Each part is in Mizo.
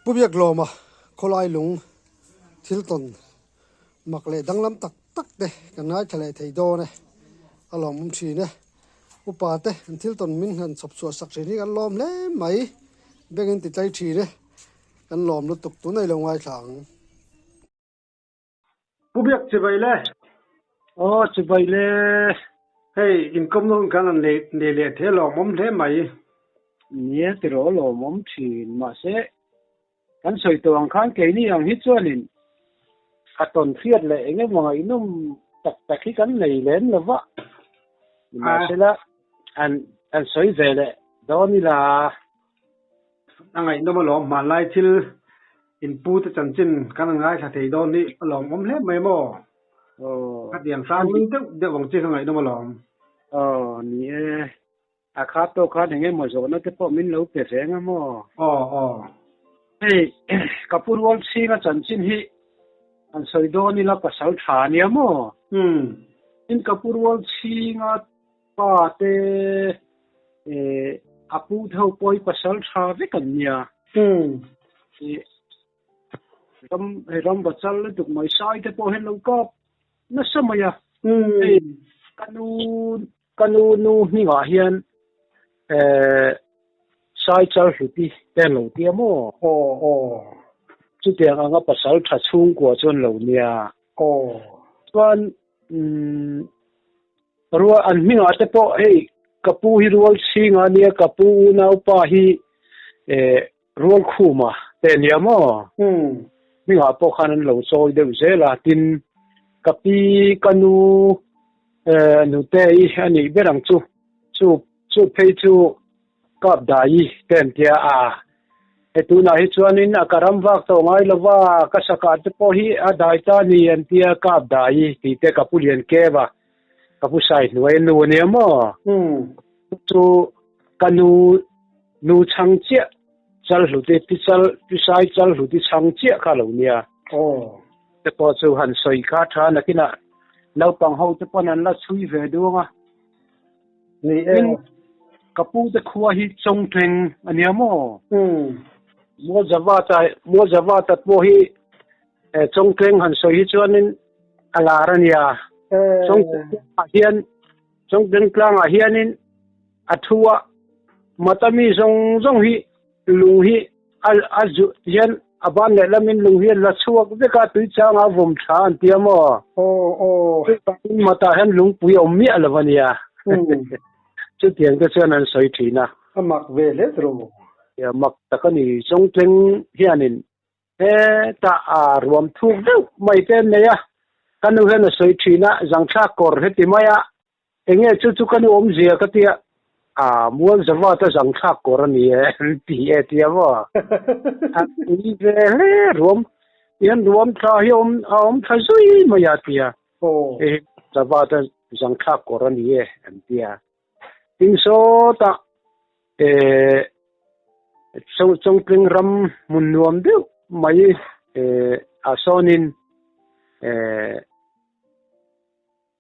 Pu Biaklawma khawlai lung thil tawn mak leh danglam tak tak te kan ngaithla leh thei dawn e, a lawmawm thin e. Upa te an thil tawn min han chhawp chhuah sak thin hi kan lawm hle mai, bengin ti tlai thin e, kan lawm lutuk tun a i lo ngaithla ang. Pu Biak chibai le. Aw chibai le. Hei inkawmna hun khan an nei nei leh thei a lawmawm hle mai. Nia tiraw lawmawm thin mahse kan sawi tawh ang khan keini ang hi chuanin a tawn hriat leh eng emaw ngaihnawm tak tak hi kan nei lem lo va. Nimahsela an an sawi ve leh dawn ila. A ngaihnawm alawm hmanlai thil inpu te chanchin kan han ngaithla thei dawn hi a lawmawm hle mai maw? Aw. Khatiang hrang nui deuh deuh ang chi kha ngaihnawm alawm. Aw ni e. A kha tawk khan eng emaw zawhna te pawh min lo pe reng a maw? Aw aw. Hei ka pu rual chhinga chanchin hi han sawi dawn ila pasal tha a nia maw? Umm. Tin ka pu rual chhinga Pa te eh a pu te ho pawh hi pasal tha vek an nia. Eh ram hei ram bachal lutuk mai sai te pawh hian lo kap nasa mai a. Hei ka nu ka nu nu hmingah hian eh sai chal hluti te an lo tia maw? Aw aw. Chutiang anga pasal tha chhungkua chuan lo nia. Aw. Chuan umm Rual an hmingah te pawh hei ka pu hi rual chhing a nia ka pu unaupa hi eh rual khuma te nia maw hmingah pawh khan an lo chawi deuh zel a tin ka pi ka nu eh nute i a nih ber ang chu chu chu phei chu kap dai te an tia a he tunah hi chuanin a ka ram vak tawh ngai lo va ka sakah te pawh hi a dai ta ni an tia kap dai tih te ka pu lian kep a ka pu sai hnuai nu a nia maw chu ka nu nu chhang chiah chal hluti pi chal pi sai chal hluti chhang chiah kha lo nia te pawh chu han sawi kha tha nakinah naupang ho te pawn an la chhui ve duang a. Ni e. Ka pu te khua hi Chawngtleng a nia maw? Mualzavata Mualzavata pawh hi Chawngtleng han sawi hi chuanin a lar a nia. Chawngtleng ah hian Chawngtleng tlangah hianin a thu a mata mi zawng zawng hi lung hi a a zu hian a ban leh lamin lung hi a la chhuak vek a tui changa a vawm tha an tia maw? Aw aw. Chuvangin matah hian lungpui a awm miah lo a nia. Chutiang te chuan an sawi thin a. A mak ve hle tawh. Ia mak tak a ni. Chawngtleng hianin hetah a ruam thuk deuh mai te an nei a. Ka nu hian a sawi thin a, zangthlak kawr heti mai a. Enge chu chu ka nu awmzia ka tia, a mual zavat a zangthlak kawr a ni e an ti e tia maw? A tui ve hle ruam, tihian ruam thla hi a awm a awm thla zui mai a tia, hei hi zavat a zangthlak kawr a ni e an tia. Tin sawtah eh Chawngtling ram hmun nuam deuh mai eh ah sawnin eh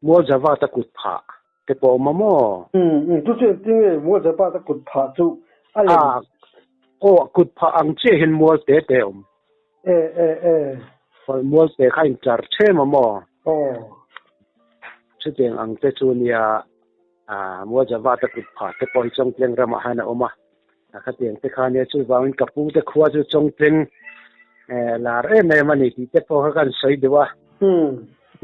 Mualzavata kut phah te pawh awm a maw? Umm, chu chu engtin nge Mualzavata kut phah chu a lem? A, aw, kut phah ang chiah hian mual te te a awm. E, e, e. Mual te kha a intlar ṭhem a maw? Aw. Chutiang ang te chu nia, a, Mualzavata kut phah te pawh hi Chawngtleng ramah hian a awm a. A khatiang te kha nia, chuvangin ka pu te khua chu Chawngtleng lar em em a ni tih te pawh kha kan sawi deuh a.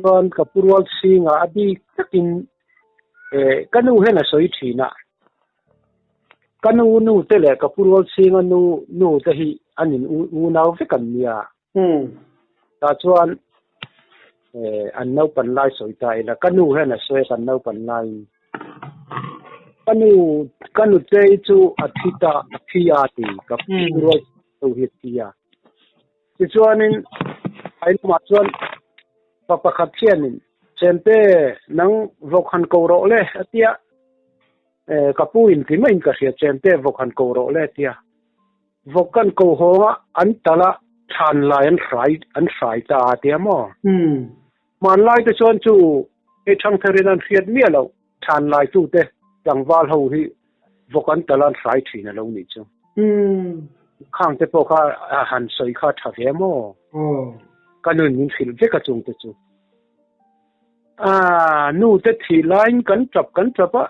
Chuan ka pu rual chhingah a bik takin ka nu hian a sawi thin a, ka nu nu te leh ka pu rual chhinga nu nu te hi an in unau vek an nia. Tah chuan an naupan lai sawi ta ila, ka nu hian a sawi a kan naupan laiin. Ka nu ka nutei chu a thi ta a thi a ti ka pu rual chhing hi a thi a. Tichuanin a lamah chuan pa pakhat hianin Chemte nang vawk han ko rawh le a ti a, ka pu in ti maiin ka hria Chemte vawk han ko rawh le a ti a. Vawk kan ko hawng a an tal a thlan lai an hrai an hrai ta a ti a maw? Hmanlai te chuan chu hei thangtherin an hriat miah loh thlan lai tute tlangval ho hi vawk an tal a an hrai thin a lo nih chu. Khang te pawh kha han sawi kha tha ve maw? Ka nun min hrilh vek a chung te chu. A nu te thih laiin kan tap kan tap a,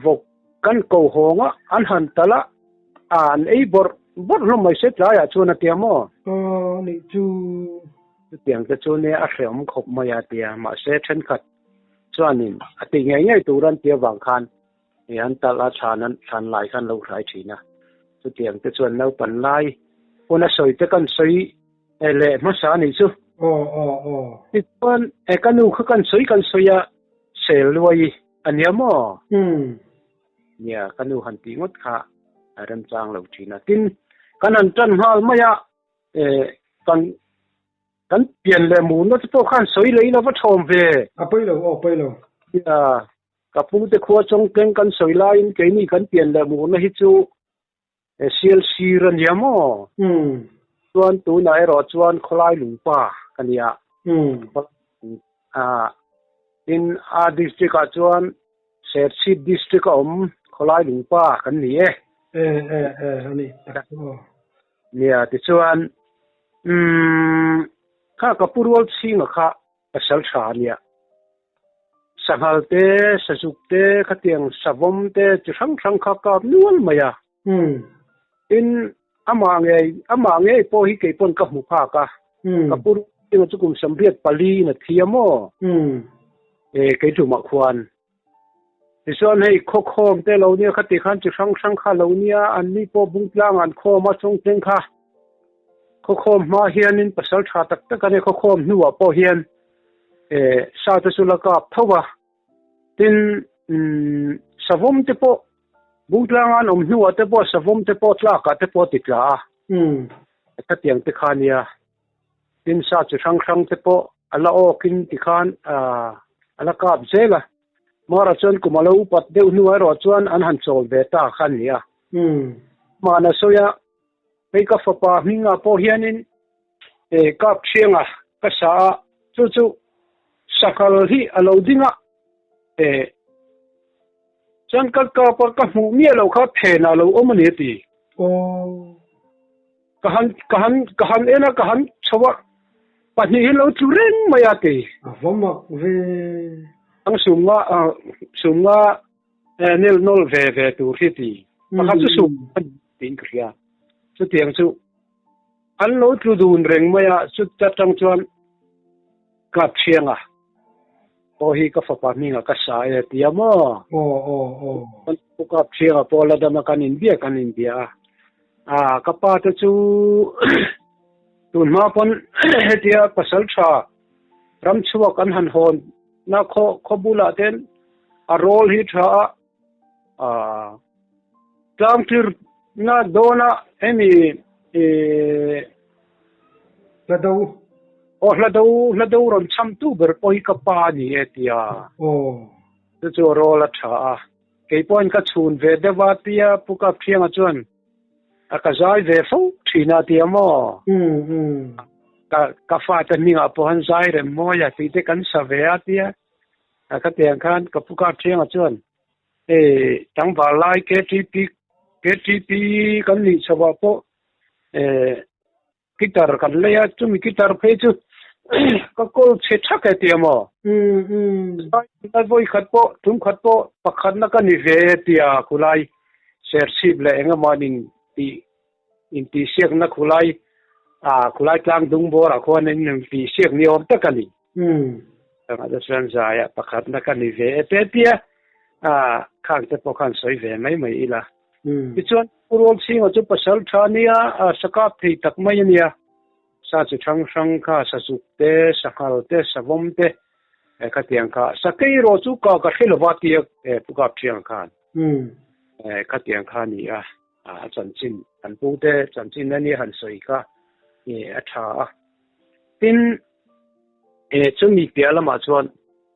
vawk kan ko hawng a, an han talh a, an ei bawrh bawrh hlawm mai se tlaiah chuan a tia maw? Aw nih chu. Chutiang te chu nia a hrehawm khawp mai a tia, mahse thenkhat chuanin a ti ngei ngei tur an ti avang khan Hei an talh a thlan an thlan lai khan lo hrai thin a, chutiang te chuan naupan lai hun a sawi te kan sawi leh hmasa a nih chu. Aw aw aw. Tichuan e ka nu kha kan sawi kan sawi a sel luai a nia maw? Umm. Nia ka nu han tih ngawt kha a remchang lo thin a, tin kan han tan nghal mai a e kan Kan pian leh murna te pawh khan sawi leh ila va thawm ve. A pawi lo aw pawi lo. Nia, ka pu te khua chawngteng kan sawi laiin keini kan pian leh murna hi chu sial sir a nia maw? Umm. Chuan tunah erawh chuan khawlai lungpa ka nia. Umm. Ah, tin a district ah chuan Serchhip district a awm khawlai lungpa kan ni e. E e e a ni tak chu aw. Nia, tichuan, umm, kha ka pu rual chhinga kha pasal tha a nia. Sanghal te, sazuk te, khatiang savawm te chi hrang hrang kha kap nual mai a. Umm. Tin, amah ngei, amah ngei pawh hi kei pawn ka hmu phak a. Umm. Ka pu rual chhinga chu kum 34 in a thi a maw? Umm. E, kei tumah khuan Tichuan hei khawkhawm te lo nia khati khan chi hrang hrang kha lo nia, an ni pawh bungtlang an khawm a chungteng kha khawkhawm hma hianin pasal tha tak tak a nia khawkhawm hnuah pawh hian eh sa te chu la kap tho a, tin umm savawm te pawh bungtlang an awm hnuah te pawh savawm te pawh tlakah te pawh a ti tla a, khatiang te kha nia. Tin sa chi hrang hrang te pawh a la awkin tikhan a la kap zel a. Mara chuan kum a lo upat deuh hnuah erawh chuan an han chawl ve ta kha a ni a. Hmana sawi a, hei ka fapa hmingah pawh hianin kap thianga ka sa a, chu chu sakhal hi a lo ding a, chuan ka kap a ka hmuh miah loh kha phenah a lo awm a ni a ti. Ka han, ka han, ka han en a, ka han chho a, pahnih hi lo tlu reng mai a ti. A va mak ve. Ang sum nga, sum nga nel nawl ve ve tur hi ti. Pakhat chu sum tiin ka hria. Chutiang chu an lo tlu dun reng mai a, chuta tang chuan ka thiang a. Aw hi ka fapa hmingah ka sa e tia maw? Aw aw aw. Pu Kap Thianga pawh la dama kan inbia kan inbia a. A ka pa te chu tun hma pawn hetia pasal tha ram chhuak an han hawn na khaw khaw bulah ten a rawl hi tha a a tlang tir na dawna hemi Hla do. Aw hla do, hla do rawn chham tu ber pawh hi ka pa a ni e tia. Aw. Chu chu a rawl a tha a. Kei pawhin ka chhun ve deuh a tia Pu Kapthianga chuan a ka zai ve fo thin a tia maw? Umm umm. Ka ka fate hmingah pawh han zai rem mawi a tih te kan sa ve a tia. A khatiang khan ka Pu Kapthianga chuan hei tlangval lai KTP KTP kan nih chhoah pawh eh guitar kan lei a chumi guitar phei chu ka kawl chhe thak e tia maw lai vawi khat pawh tum khat pawh pakhatna ka ni ve e tia khulai serchhip leh engemaw an in tih in tih siakna khulai ah khulai tlang dung bawrah khuan in in tih siak ni awm tak a ni chuvangah te chuan zaiah pakhatna ka ni ve e te tia ah khang te pawh khan sawi ve mai mai ila. Tichuan, Pu Rualchhinga chu pasal tha nia, a sa kap thei tak mai a nia. Sa chi hrang hrang kha, sazuk te, sanghal te, savawm te, khatiang kha. Sakei erawh chu ka ka hre lova tia Pu Kapthianga khan khatiang kha a ni a, a chanchin kan pu te chanchin a nia han sawi kha a tha a. Tin, chumi piah lamah chuan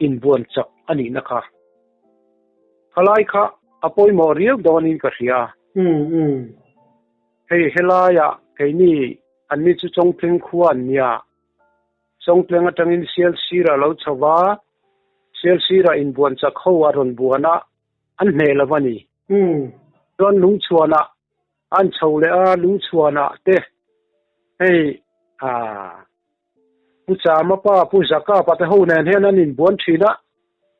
inbuan chak a nihna kha. Khalai kha a pawimawh riau dawnin ka hria. Hei helaiah keini anni chu Chawngtleng khua an nia. Chawngtleng atangin Sialsir a lo chho va, Sialsirah inbuan chak ho a rawn buan a, an hneh lo a ni. Chuan Lungchhuanah. An chho leh a lungchhuanah te hei ah Pu Chama pa Pu Zakapa te ho nen hian an inbuan thin a,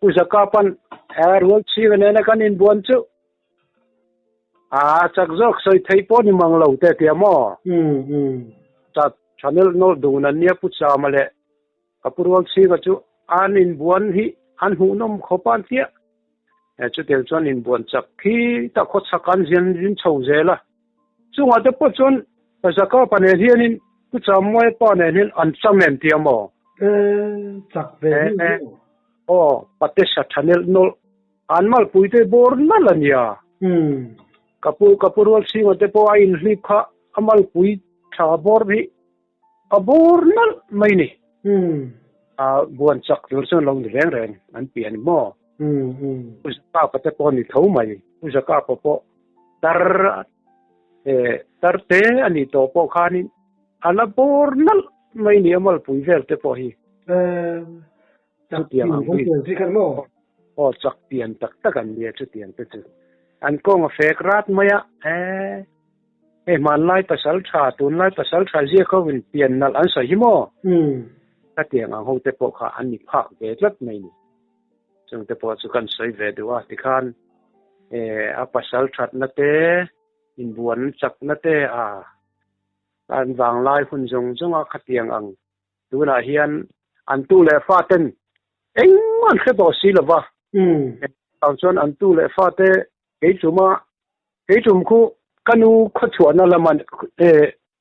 Pu Zakapa'n he Rualchhinga nena kan inbuan chu a chak zawk sawi theih pawh ni mang lo te tia maw? Chat Chanel nawlh dun an nia Pu Chama leh ka Pu Rualchhinga chu an inbuan hi an hmuhnawm khawp a an tia. Chutiang chuan inbuan chak khi ta khawchhak an zian zin chho zel a. Chungah te pawh chuan Zaka pa nen hianin Pu Chamuaia pa nen hian an cham em tia maw? E, chak ve viau viau. Aw, pate sa tha nelh nawlh an malpui te bawr nalh a nia. Ka pu, ka pu Rualchhinga te pawh a inhlip kha a malpui tha bawr hi a bawr nalh mai ni. A buan chak tur chuan lo ni reng reng an pian maw? Pu Zakapa te pawh a ni tho mai. Pu Zakapa pawh tar tar te a nih tawh pawh khanin a la bawr nalh mai ni a malpui vel te pawh hi. Chutiang ang hi. Aw chak pian tak tak an nia chutiang te chu. An kawng a fek rat mai a, hei hmanlai pasal tha tunlai pasal tha ziak ho in pian nalh an sawi hi maw? Khatiang ang ho te pawh kha an ni phak ve tlat mai ni. Chung te pawh chu kan sawi ve duh a, tikhan a pasal thatna te, inbuan chakna te a an vanglai hun zawng zawng a khatiang ang tunah hian an tu leh fa ten engmah an hre tawh si lo va. Chuvang chuan an tu leh fa te keichuma keichum khu ka nu khawchhuahna lama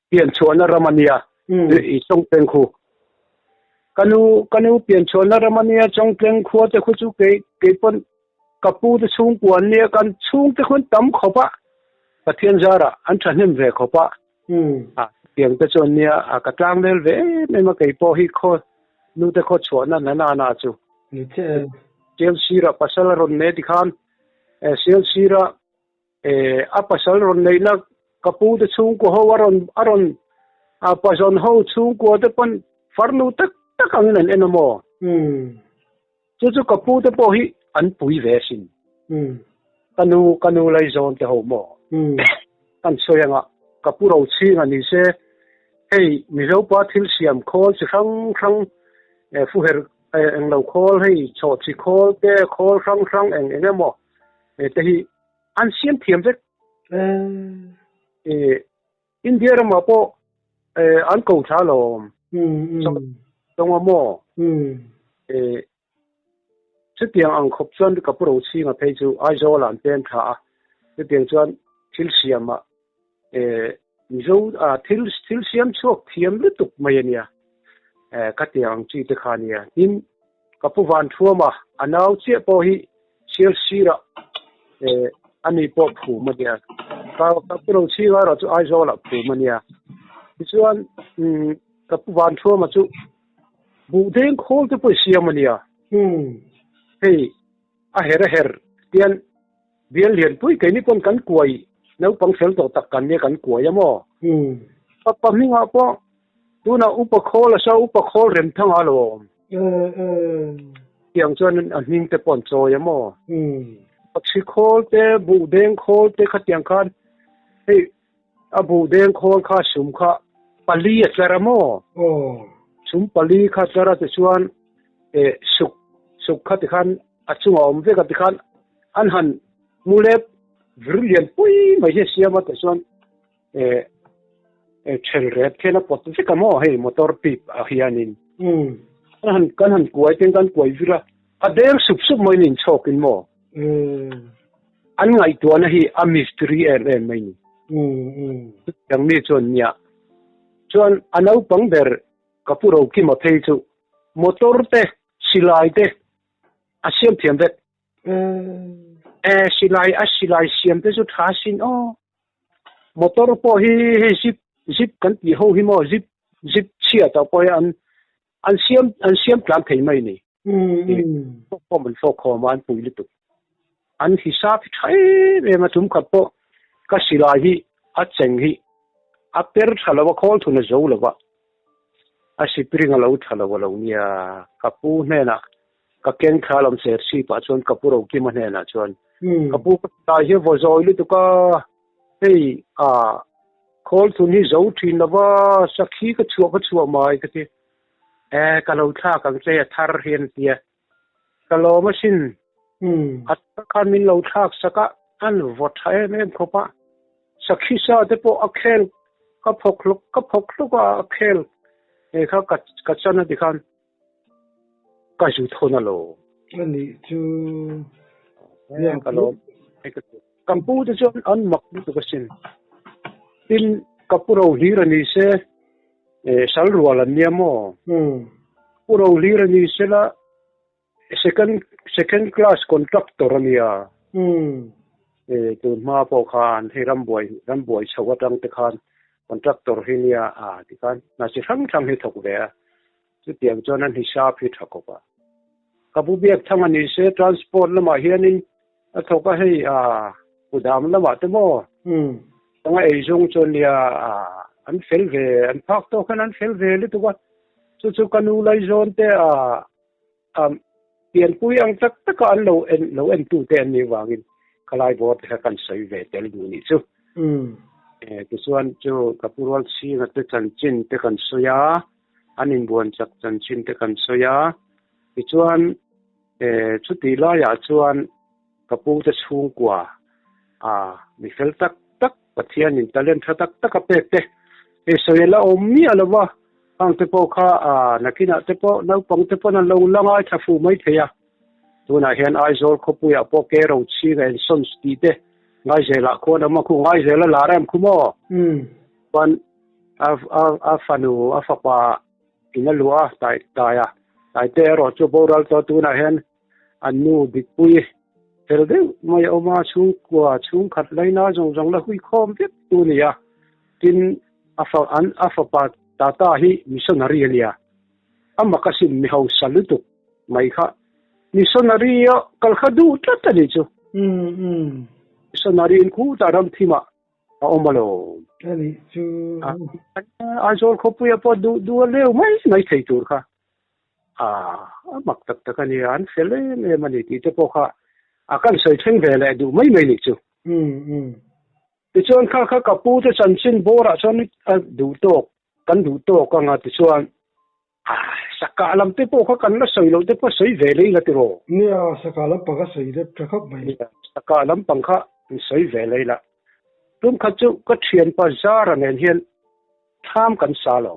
pian chhuahna ram a nia i Chawngtleng khu. Ka nu ka nu pian chhuahna ram a nia Chawngtleng khua te khu chu kei kei pawn ka pu te chhungkua an nia kan chhungte khu an tam khawp a Pathian zarah an thahnem ve khawp a. A tiang te chuan nia a ka tlang lel ve em em a kei pawh hi khaw nu te khaw chhuahna na na na chu. Ni che em. Sial sira pasal a rawn nei tikhan sial sira a pasal rawn neihna ka pu te chhungkua ho a rawn a rawn a pazawn ho chhungkua te pawn farnu tak tak angin an en a maw? Chu chu ka pu te pawh hi an pui ve asin. Ka nu ka nu laizawn te ho maw? Kan sawi anga ka pu rochhing a ni se hei Mizopa thil siam khawl chi hrang hrang fuher englo khawl hei chhawhchhi khawl te khawl hrang hrang eng eng emaw te hi an siam thiam vek. India ramah pawh an ko tha lo awm. Chawnga maw? Chutiang ang khawp chuan ka pu Rochhinga phei chu Aizawl ah an peng tha a. Chutiang chuan thil siamah Mizo thil thil siam chhuak thiam lutuk mai a nia. Khatiang ang chi te kha a nia. Tin, ka pu Vanthuama a nau chiah pawh hi Sial sirah a ni pawh phum a nia. Ka ka pu Rochhinga erawh chu Aizawlah phum a nia. Tichuan ka pu Vanthuama chu buhdeng khawl te pawh i siam a nia. Hei a her a her tian bial lianpui keini pawn kan kuai naupang fel tawh tak kan nia kan kuai a maw. Pa hmingah pawh tunah upa khawl a sa upa khawl rem thang a lo awm. Tiang chuan a hming te pawh an chawi a maw? Chhi khawl te, buh deng khawl te khatiang khan hei a buh deng khawl kha sum kha pali a tlar a maw? Sum pali kha tlar a tichuan suk suk kha tikhan a chungah awm vek a tikhan an han mu lep vir lian pui mai hi a siam a tichuan Ṭhel rep khian a pawt vek a maw hei motor pip ah hianin kan han kan han kuai ten kan kuai vir a a deng sup sup mai niin chhawkin maw an ngaihtuahna hi a mystery em em mai ni chutiang mi chuan nia chuan a naupang ber ka pu Rokima phei chu motor te silai te a siam thiam vek silai a silai siam te chu tha sin aw. Motor pawh hi hei zip zip kan tih ho hi maw zip zip chhia tah pawh hi an an siam an siam tlan thei mai ni. Khawm an fawk khawm a an pui lutuk. An hisap hi tha em em a tum khat pawh ka silai hi a cheng hi a per tha lo a khawl thun a zo lo va a spring a lo tha lo a lo nia ka pu hnenah ka keng thla lam ser si pah chuan ka pu Rokima hnenah chuan ka pu ka silai hi vaw zawi lutuk a Hei a khawl thun hi zo thin lova sakhi ka chhuah ka chhuah mai ka ti. E ka lo thlak ang che a thar hian a tia. Ka lawm asin. A thar khan min lo thlak sak a, an vaw tha em em khawp a. Sakhi sa te pawh a khel ka phawk hluk ka phawk hluk a a khel he kha ka ka chan a ti khan ka zu thawn a lo. A nih chu ka lawm ka pu te chuan an mak lutuk asin. Tin ka pu ro hlir a ni se sal rual an nia maw? Pu ro hlir a ni se la Second second class contractor a nia. E tun hma pawh khan hei rambuai rambuai chho atang te khan contractor hi nia a ti khan hna chi hrang hrang hi thawk ve a. Chutiang chuan an hisap hi tha khawp a. Ka bu biak thang a ni se transport lamah hianin a thawk a hei a kudam lamah te maw anga ei zawng chuan nia a an fel ve an phak tawk hian an fel ve lutuk a. Chu chu ka nu laizawn te a Pianpui ang tak taka an lo en lo entute an nih vangin khalai bawr te kha kan sawi ve tel duh nih chu. Tichuan chu ka pu rual chhinga te chanchin te kan sawi a, an inbuan chak chanchin te kan sawi a. Tichuan chutih laiah chuan ka pu te chhungkua mi fel tak tak Pathianin talent tha tak tak a pek te hei sawi a la awm miah lo va, hang te pawh kha nakinah te pawh naupang te pawn an lo la ngaithla fuh mai thei a. Tunah hian Aizawl khawpuiah pawh ke ro chhing a ensawn tih te Ngaizelah khuan awm a, khu Ngaizel a lar em khu maw? Chuan a fanu a fapa in a luah a tai tai a, taite erawh chu boral tawh tunah hian An nu Dikpui fel deuh mai a awm a, chhungkua chhungkhat laina zawng zawng la hui khawm vek tu a ni a. Tin, a fa an a fapa Tata hi missionary a nia. A mak asin mi hausa lutuk mai kha missionary a kal kha duh tlat a nih chu. Missionary in khutah ram thimah a awm a lo. A nih chu. Aizawl khawpuia pawh duh duh a leu mai mai thei tur kha. A mak tak tak a nia, an fel em em a ni tih te pawh kha a kan sawi thleng ve leh duh mai mai nih chu. Tichuan kha kha ka pu te chanchin bawrah chuan a duh tawk, kan duh tawk anga tichuan sakah lam te pawh kha kan la sawi loh te pawh sawi ve lei la tiraw? Nia, sakah lampang kha sawi deuh tha khawp mai. Nia, sakah lampang kha sawi ve lei la. Tum khat chu ka thianpa Zara nen hian Thlam kan sa lo.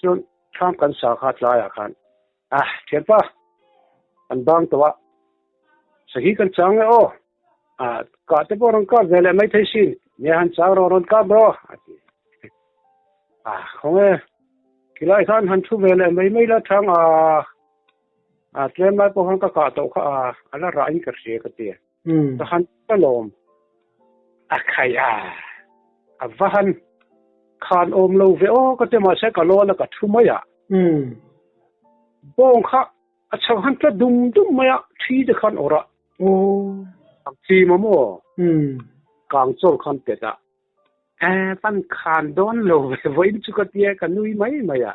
Chuan thlam kan sa kha tlaiah khan, Ah, thianpa, kan bang tawh a, sahi kan chang e aw, ah, kah te pawh rawn kap ve leh mai thei sin, nge han chang rawh rawn kap rawh, a ti. Ah, khawnge, khilai khan han thu ve leh mai mai la thang a, ah, tlem lai pawh khan ka kah tawh kha a, a la rah in ka hria ka ti. Ka han ta lawm. A khai a, a va han khan awm lo ve aw ka ti mahse ka lawn a ka thu mai a. Bawng kha a chhang han tla dum dum mai a, thi te khan awrh a. Ang chim a maw? Kang chawl khan pet a. E, pan khan dawn lo ve vawiin chu ka tia ka nui mai mai a.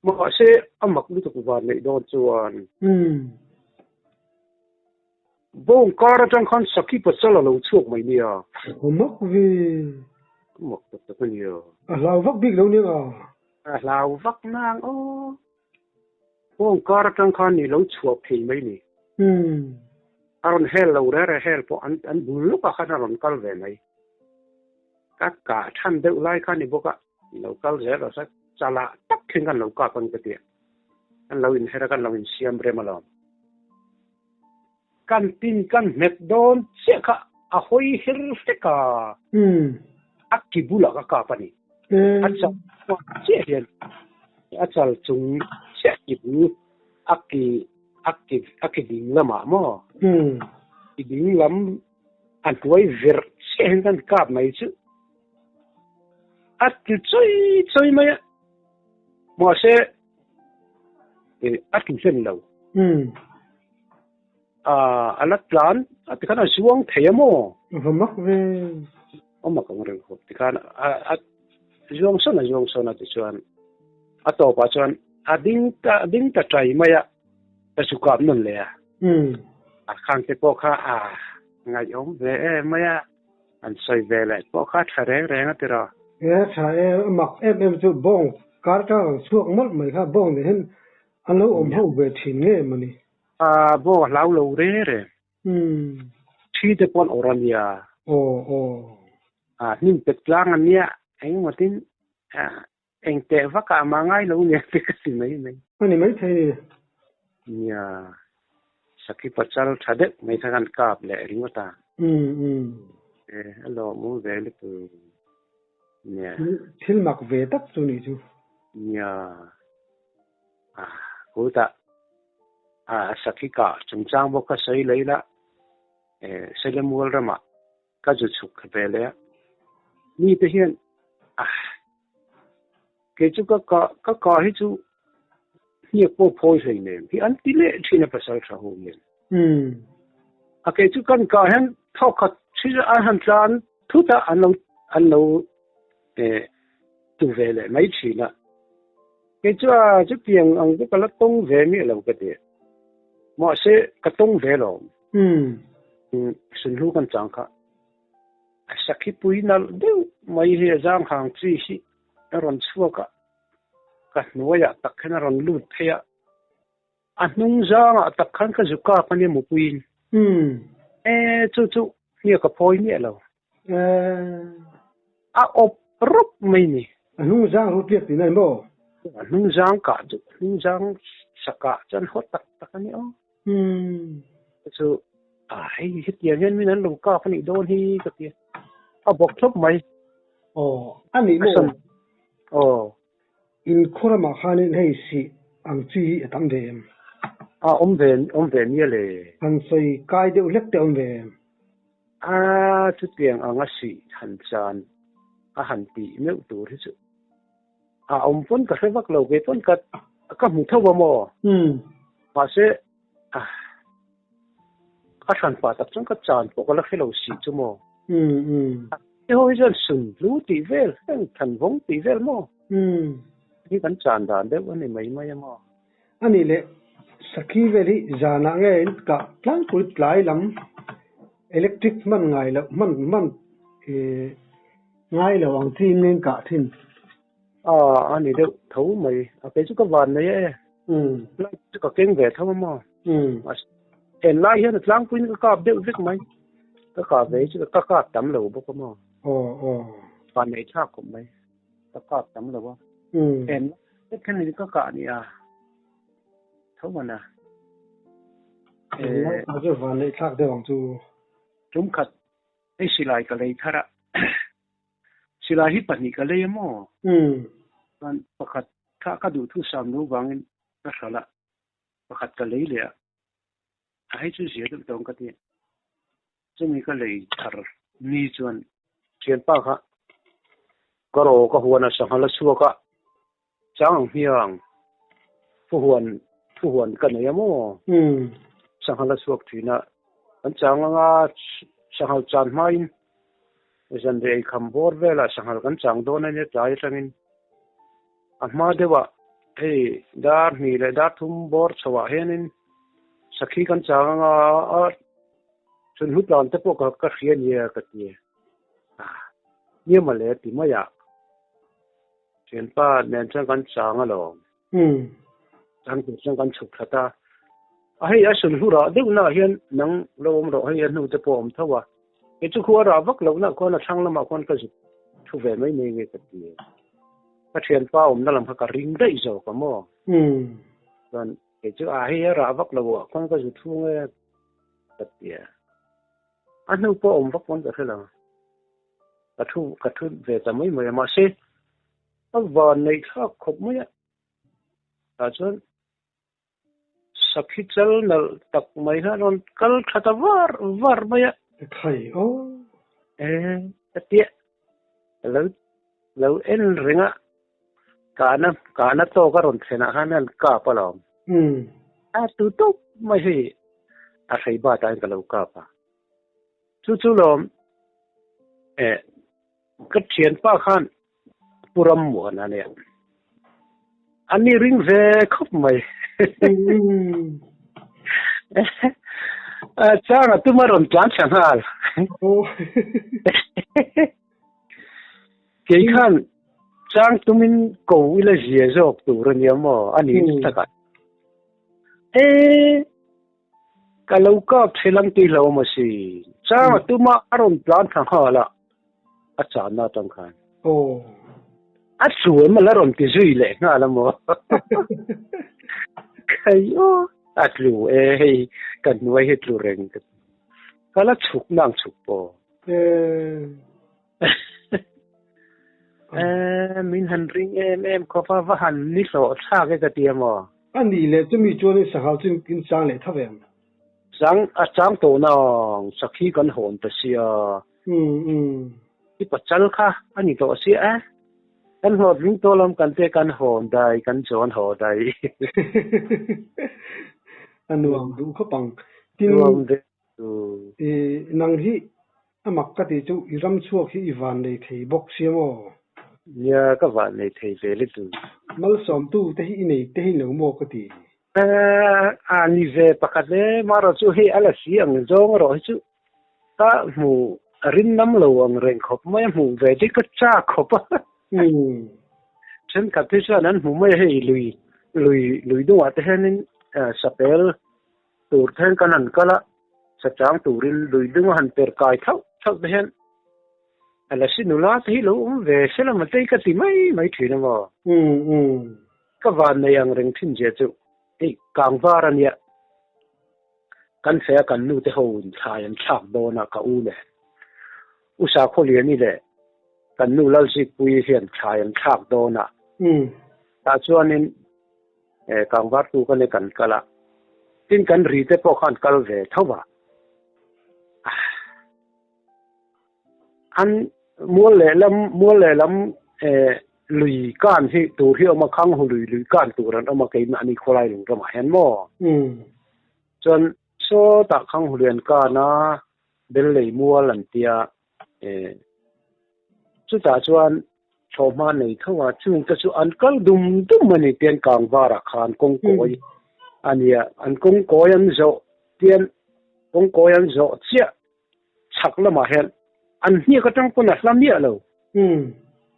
Mahse, a mak lutuk van neih dawn chuan bawng kar atang khan Saki Pasal a lo chhuak mai nia. A mak ve. A mak tak tak a nia. A hlau vak bik lo nia. A hlau vak nang aw. Bawng kar atang khan ni lo chhuak thei mai ni. A rawn hel lo reh reh hel pawh an bul lawkah khan a rawn kal ve mai. Ka kah than deuh lai kha ni bawk a. Lo kal zel rawh se, chalah tak thleng kan lo kap ang ka ti a, kan lo inher a, kan lo insiam rem alawm. Kan tin kan hmet dawn chiah kha a hawi her hlek a, a ki bulah ka kap a ni. A chal chiah hian a chal chung chiah ki bul a ki a ki a ki ding lamah maw? Ki ding lam a hnuai verh chiah hian kan kap mai chu. A ti chawi chawi mai a, mahse a ti hlen lo. A la tlan a tikhan a zuang thei a maw? Va mak ve. A mak ang reng khawp tikhan a zuang sawn a zuang sawn a tichuan a tawpah chuan a ding ta a ding ta tai mai a, ka zu kap nawn leh a. A khang te pawh kha a ngaihawm ve em mai a. An sawi ve leh pawh kha tha reng reng a tiraw. E tha e, a mak em em chu bawng kar atang rawn chhuak mawlh mai kha bawng nen hian an lo awm ho ve thin nge mawni. A bawng a hlau lo reng reng. Umm. Thi te pawh an awrh a nia. Aw aw. A hnim pet tlang a nia engemaw tin eng teh vak ah mah ngai lo nia te ka ti mai mai. A ni mai thei ni. Nia, Sakhi pachal tha deuh mai kha kan kap leh ringawt a. Umm umm. E, a lawmawm ve lutuk. Nia. Thil mak ve tak chu nih chu. Nia. A, kutah a Sakhi kah chungchang bawk kha sawi lei la, e, Selemual ramah ka zu chhuk ve leh a, mite hian ah kei chu ka kah ka kah hi chu hniak pawh phawi hlei nem hi an ti leh thin a pasal tha ho hian. A kei chu kan kah hian thawk khat thil an han tlan thut a an lo an lo eh tu ve leh mai thin a. Kei chu a chutiang ang chu ka la tawng ve miah lo ka ti. Mahse ka tawng ve lo. Sunhlu kan chang kha a sakhi pui nalh deuh mai hi a zang hang chi hi a rawn chhuak a, ka hnuaiah tak hian a rawn lut phei a, a hnung zangah tak khan ka zu kap a nia mupuiin. E chu chu hniak a phawi miah lo. A awp rawp mai ni. A hnung zang ru piak tih na ni maw? A hnung zang kah chu hnung zang sakah chuan haw tak tak a ni aw. Chu a hei hetiang hian min an lo kap a nih dawn hi ka ti a. A bawk thlawp mai. Aw a nih maw? Aw. Inkhawr ramah khanin hei sih ang chi hi a tam ve em? A awm ve awm ve nia le. Han sawi kai deuh hlek te awm ve em? A chutiang anga sih han chan a han tih meuh tur hi chu a awm pawn ka hre vak lo kei pawn ka ka hmu tho a maw? Mahse a hran pah tak chuan ka chan pawh ka la hre lo sih chu maw? Hei ho hi chuan sun hlu tih vel heng than vawng tih vel maw? Hi kan chan dan deuh a ni mai mai a maw? A nih leh sakhi vel hi zanah nge in kah tlangpui tlai lam electric hman ngai loh hman hman ih ngai lo ang chi in nge in kah thin? Aw a ni deuh tho mai a kei chu ka van nei e light chu ka keng ve tho a maw en lai hian a tlangpuiin ka kap deuh vek mai ka kap ve hi chu ka kap tam lo bawk a maw van nei thlak khawp mai ka kap tam lo a en lai hian in ka kah nia tho mana en lai kha chu van nei thlak deuh ang chu tum khat hei silai ka lei thar a. Silai hi pahnih ka lei a maw? Chuan pakhat kha ka duh thu sam lo vangin ka hralh a, pakhat ka lei leh a, a hei chu zia deuh tawng ka ti. Chumi ka lei thar ni chuan thianpa kha ka raw ka huan a sanghal a chhuak a, chang ang hmiang phuhuan phuhuan ka nei a maw? Sanghal a chhuak thin a, kan chang anga sanghal chan hmain Zanriah ei kham bawr velah sanghal kan chang dawn a nia tlai atangin a hma deuhah hei dar hnih leh dar thum bawr chhoah hianin sakhi kan chang anga a chhun hlut dan te pawh ka ka hria nia ka ti a nia mawle ti maiah thianpa nen chuan kan chang alawm. Chang tur chuan kan chhuk that a, a hei a sun hlu rah deuh naah hian nang lo awm rawh hei a hnu te pawh a awm tho a, kei chu khua rah vak loh naah khuan a thlang lamah khuan ka zuk thu ve mai mai nge ka ti. Ka thianpa awmna lam kha ka ring daih zawk a maw? Chuan kei chu a hei a rah vak loh ah khuan ka zu thu nge ka ti a, a hnu pawh a awm vak pawn ka hre lo, ka thu ka thu ve ta mai mai a mahse A van neih thlak khawp mai a, tah chuan sakhi chal nalh tak mai kha a rawn kal tha ta var var mai a. Khai aw. E ka tia lo lo en reng a, kahna kahna tawk a rawn thlen ah khan an kap alawm. A tu tawp mai hei a hrei bat ah hian ka lo kap a. Chu chu lawm e Ka thianpa khan Pu Rammuana nia a ni ring ve khawp mai. Chang a tuma rawn tlan tha nghal. Kei khan chang tumin ko ila zia zawk tur a nia maw a ni takah. E ka lo kap thei lang tih lo maw si. Chang a tuma a rawn tlan tha nghal a, a channa atang khan. A tlu em a la rawn ti zui leh nghal a maw. Khai aw a tlu e hei ka hnuai hi tlu reng ka ti. Ka la chhuk nang chhuk pawh. Min han ring em em khawp a, va han ni hlawh thlak e ka ti a maw. A nih leh chumi chuanin sanghal chu in chang leh tha ve ang. Chang a chang tawh nang, sakhi kan hawn ta sia. I pachal kha a ni tawh sia e. Kan hlawt ring tawh lam kan te kan hawn dai, kan chawn haw dai. A nuam duh khawp ang. Tin, Nuam ve chu. I nang hi a mak ka tih chu i ram chhuak hi i van nei thei bawk sia maw? Nia, ka van nei thei ve lutuk. Malsawmtu te hi i nei te hi lo maw ka ti. A ni ve pakhat e, marawh chu hei a la si ang zawng erawh hi chu ka hmu a rin nam lo ang reng khawp mai a, hmuh ve te ka chak khawp a. Thenkhat hi chuan an hmu mai a, hei lui lui lui dungah te hianin sapel tur te hian kan han kal a, sachang turin lui dunga han per kai thauh thauh te hian A la si nula te hi lo awm ve se la matei ka ti mai mai thin a maw? Ka van nei ang reng thin zia chu hei kangvar a nia. Kan feh a kan nu te ho in thlai an thlak dawn a ka u leh U Sakhawliani leh kan nu Lalzikpuii hian thlai an thlak dawn a. Tah chuanin kangvar tu ka nei kan kal a, tin kan ri te pawh khan kal ve tho va. An mual lehlam mual lehlam eh lui kan hi tur hi a awm a, Khanghu lui lui kan tur an awm a keimahni khawlai lung ramah hian maw? Chuan sawtah Khanghu lui an kan a, Bellei mual an tia eh chutah chuan thlawhhma nei tho a, chungte chu an kal dum dum a ni tian kangvarah khan kawngkawi a nia, an kawngkawi an zawh tian kawngkawi an zawh chiah. Chhak lamah hian an hniak atang pawn a hla miah lo.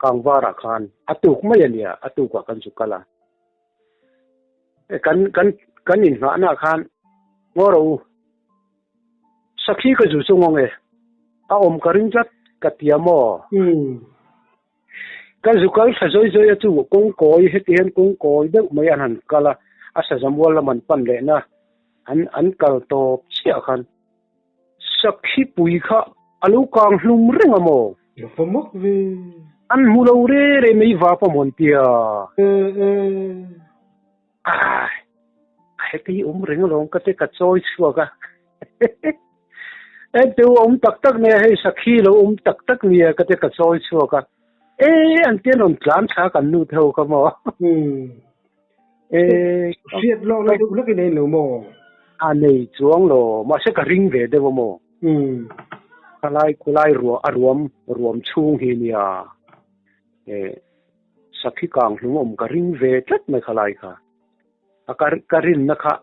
Kangvarah khan a tuk mai a nia, a tukah kan zu kal a. Kan kan kan inngahnaah khan ngaw rawh u, sakhi ka zu chu ngawng e, a awm ka ring tlat ka tia maw? Ka zu kal thla zawi zawi a chu kawngkawi heti hian kawngkawi deuh mai an han kal a, a sazamual lam an pan lehna an an kal tawp chiah khan. Sakhi pui kha a lo kang hlum reng a maw? Lo va mak ve. An hmu lo re re mai vap a mawn tia. E e. Ai, a heti hi awm reng alawm ka te ka chawi chhuak a. E teu awm tak tak nia hei sakhi lo awm tak tak nia ka te ka chawi chhuak a. E an tian rawn tlan thla kan nu te ho kha maw? E, hriat lawk na deuh hlek i nei lo maw? A nei chuang lo, mahse ka ring ve deuh a maw? Khalai khulai ruah a ruam ruam chhung hi nia. E, sakhi kang hlum awm ka ring ve tlat mai khalai kha. A ka ka rinna kha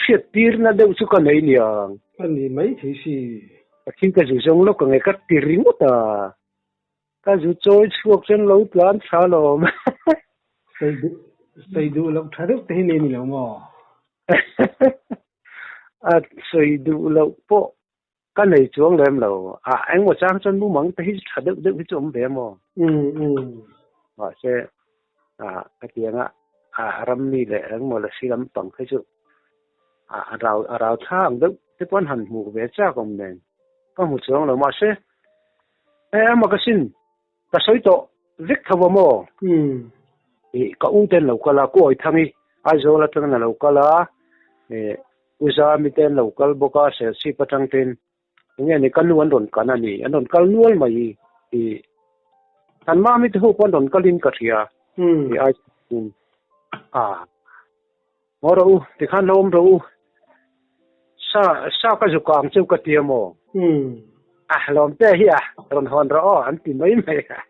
hriat tirna deuh chu ka nei niang. A ni mai thei si. Sakhi ka zu zawng lawk ang e ka ti ringawt a. Ka zu chawi chhuak chuan lo tlan tha lawm. Sawi duh sawi duh loh tha deuh te hi nei ni lo maw? A sawi duh loh pawh ka nei chuang lem lo. A engmaw chang chuan mumang te hi tha deuh deuh hi chu awm ve maw? Mahse a ka tianga a rammi leh engmaw lasi lampang kha chu a rau a rau thla ang deuh te pawh an han hmuh ve chak awm nen ka hmu chuang lo. Mahse E ama ka sin, ka sawi tawh vek tho a maw? Ih, ka u ten lo kal a, Kuawi Thangi Aizawl atangin a lo kal a, ih, U Zami te an lo kal bawk a, Serchhip atang ten enge ni ka nu an rawn kan a ni, an rawn kal nual mai, ih, Than Mami te ho pawh an rawn kalin ka hria, ih, Aizawl a, Ngaw rawh u, tikhan lo awm rawh u. Sa, sa ka zu kang chu ka ti a maw? A, lawmte hi a, rawn hawn rawh aw, an ti mai mai a.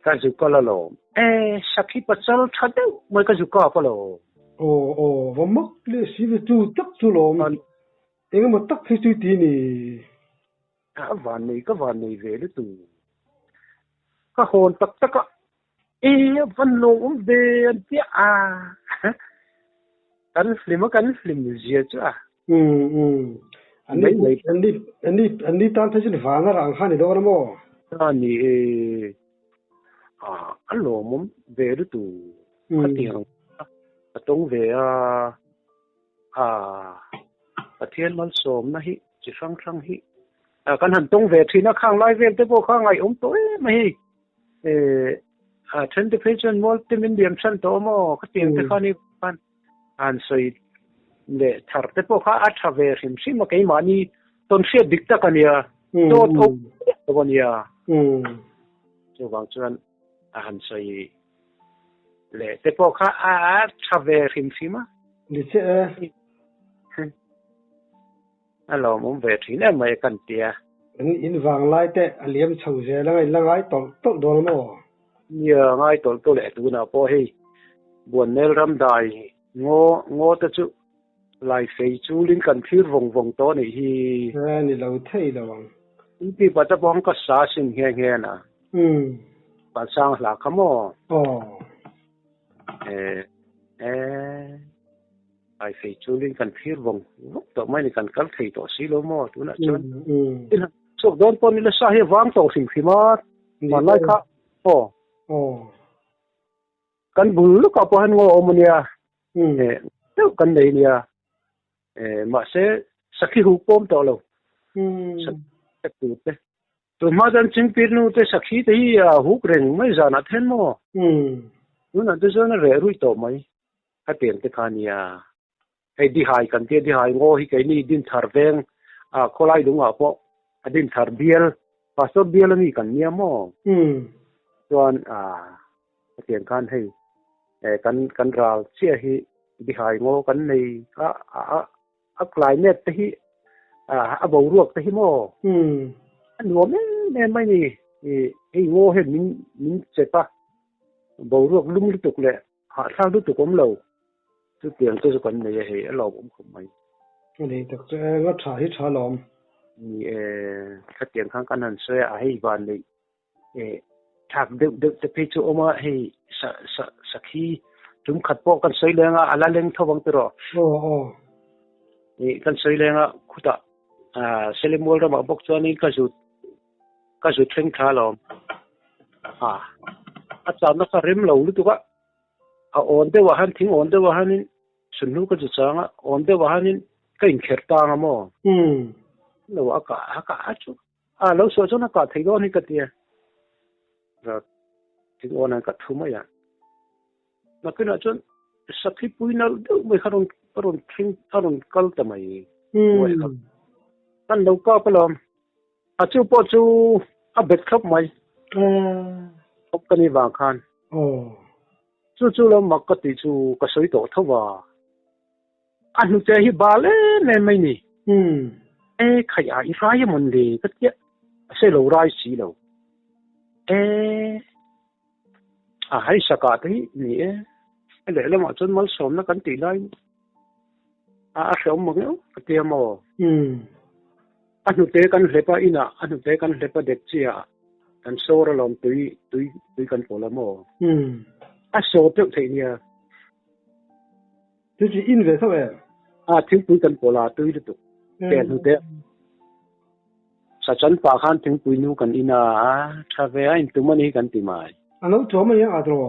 Ka zu kal alawm. E, sakhi pachal tha deuh mai ka zu kap alawm. Aw aw va mak leh si ve chu tak chu lawm. Engemaw tak hi chu ti ni. A van nei ka van nei ve lutuk. Ka hawn tak tak a e a van lawm awm ve an tia a. Kan hlim a kan hlim zia chu a. Umm umm. An ni an ni an ni an ni tan phei chuan van a rang kha a ni dawn a maw? A ni e. A lawmawm ve lutuk. Khatiang a tawng ve a. A Pathian malsawmna hi chi hrang hrang hi kan han tawng ve thin a, khang lai vel te pawh kha ngaihawm tawh em a hei. A then te phei chuan mual te min liam chhan tawh maw khatiang te kha ni khan han sawi leh thar te pawh kha a tha ve hrim hrim a keimahni tawn hriat dik tak a nia dawt awm a nia. Chuvang chuan a han sawi leh te pawh kha a tha ve hrim hrim a. Ni chiah e. A lawmawm ve thin em mai kan tia. An in vang lai te a liam chho zel anga in la ngai tawlh tawlh dawn maw? Nia, ngai tawlh tawlh leh tunah pawh hei Buannel ram dai ngaw ngaw te chu lai fei chulin kan thlir vawng vawng tawh a nih hi. E, ni lo thei lo ang. In pi pata pawh ka sa sin nghe nghe na. Umm. Pansang hla kha maw? Aw. E, e. Ai fei chulin kan thlir vawng vawk tawh mai ni kan kal thei tawh si lo maw tunah chuan chhuak dawn pawh ni la sa hi vang tawh hrim hrim a hmanlai kha aw kan bul lawkah pawh hian ngaw a awm a nia deuh kan nei a nia mahse sakhi hu pawm tawh lo tur te Tunhma chuan Chingpir nu te sakhi te hi a huk reng mai zanah then maw? Tunah te chuan a reh ruih tawh mai. Khatiang te kha nia. Hei Dihai kan tia Dihai ngaw hi keini Dinthar veng ah khawlai lungah pawh a Dinthar bial Pastor bial ami kan nia maw? Chuan khatiang khan hei kan kan ral chiah hi Dihai ngaw kan nei a a A climate te hi a boruak te hi maw a nuam em em mai ni. Hei ngaw hian min min chep a, boruak lum lutuk leh hahthlak lutuk awm lo. Chutiang te chu kan nei a hei, a lawmawm khawp mai. A nei tak chu eng a tha hi tha lawm. Ni e, khatiang khan kan han sawi a, hei van neih thlak deuh deuh te phei chu awm a, hei sa sa sakhi tum khat pawh kan sawi leng a, a la leng tho ang tiraw? Aw aw. Ih kan sawi leng a, khutah ah Selimual ramah bawk chuanin ka zut ka zut thleng thla alawm. Ah a channa kha rem lo lutuk a, a awn deuhah hian thing awn deuhah hianin sunhlu ka zu chang a, awn deuhah hianin ka inkherh tang a maw? Lo a kah a kah a chu. A lo suah chuan a kah thei dawn hi ka tia. Rat thing awn an ka thu mai a. Nakinah chuan sakhi pui nalh deuh mai kha rawn a rawn thleng a rawn kal ta mai. Buai kha. Kan lo kap alawm. A chu pawh chu a bet thlawp mai. Thlawp ka ni vang khan. Chu chu lo mak ka tih chu ka sawi tawh tho va. A hnute hi bal em em mai ni. E khai a i rai emawn le ka tia a se lo rai si lo. E a hei saka te hi ni e. A lehlamah chuan malsawmna kan tih laiin a a hreawm mang eo ka tia maw. A hnute kan hlep a inah a hnute kan hlep a dek chiah kan sawr alawm tui tui tui kan pawlh a maw. A sawr deuh theih nia. Chu chi in ve tho em? A thingpui kan pawlh a tui lutuk. Pen hnute. Sachan pah khan thingpui nu kan in a, tha ve a intum a ni hi kan ti mai. A no chawm a nia draw.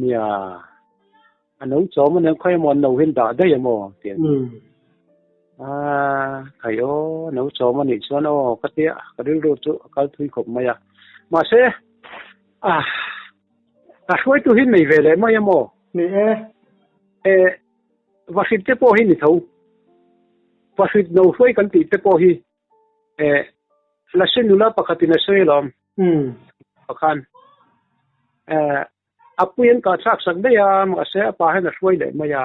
Nia. A no chawm a nia khawi emaw an no hian dah daih emaw ti a ni. A khai aw no chawm a nih chuan aw ka tia ka rilru chu a kal thui khawp mai a. Mahse a a hruaitu hi nei ve leh mai emaw? Ni e. E, vahrit te pawh hi ni tho. Vahrit no hruai kan tih te pawh hi e, Lasi nula pakhatin a sawi alawm. Pakhan. E, a pui an kah thlak sak daih a, mahse a pa hian a hruai leh mai a.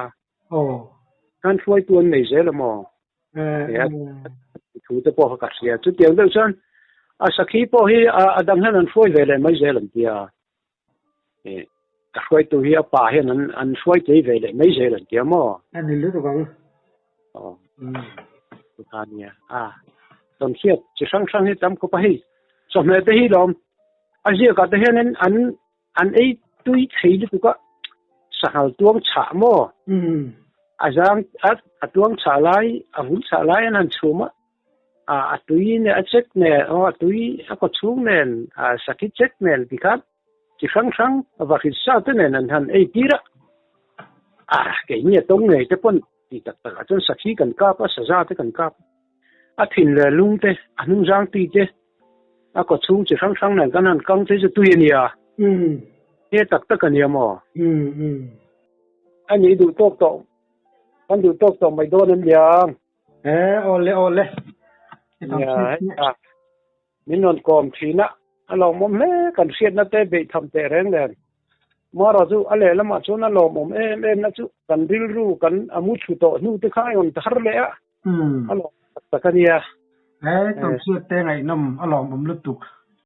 Khan hruaitu an nei zel amaw? E, thu te pawh kha ka hria. Chutiang deuh chuan a sakhi pawh hi a dang hian an hruai ve leh mai zel an tia. E. Ka hruaitu hi a pa hian an an hruai tlei ve leh mai zel an tia maw? A ni lutuk ang. Aw. Kha nia. A. Tawn hriat chi hrang hrang hi tam khawp a hei. Chawhmeh te hi lawm. A ziakah te hianin an an ei tui thei lutuk a. Sanghal tuang chhah maw? A zang a a tuang chhah lai a vun chhah lai an han chhum a. A a tui nen a chek nen aw a tui a kaw chhung nen a sakhi chek nen tikhan Chi hrang hrang va hrit sa te nen an han ei tir a, a keini a tawng ngei te pawn ti tak tak ah chuan sakhi kan kap a, saza te kan kap a, thin leh lung te, a hnung zang ti te, a kaw chhung chi hrang hrang nen kan han kang te chu tui a nia, he tak tak a nia maw? A nih duh tawk tawh, kan duh tawk tawh mai dawn em liang? E, awle awle. Nia, Min rawn kawm thin a, a lawmawm hle kan hriatna te beih tham teh reng nen. Mara chu a lehlamah chuan a lawmawm em em na chu kan rilru kan a mu thlu tawh hnu te kha a rawn har leh a, a lawm tak tak a nia. He tawng hriat te ngaihnawm a lawmawm lutuk.